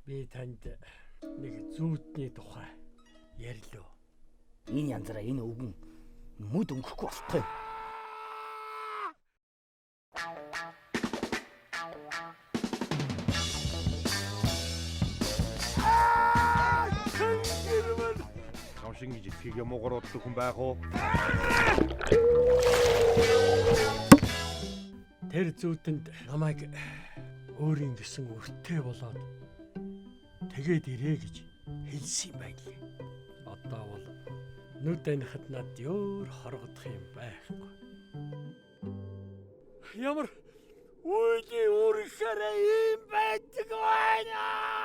Би танд нэг зүүдний тухай ярьлоо. Энэ янзаараа энэ өвгөн мүд өнгөрөхгүй болтгой. Гамшин гэж итгэхийг муугар боддог хүн байх уу? Тэр зүүдэнд намайг өөрийн гэсэн өртөө болоод тэгээд ирээ гэж хэлсэн юм байлээ. Одоо бол нүд анихад над өөр хоргодох юм байхгүй. Ямар үеийн үргэлээрээ юм байдаг байна.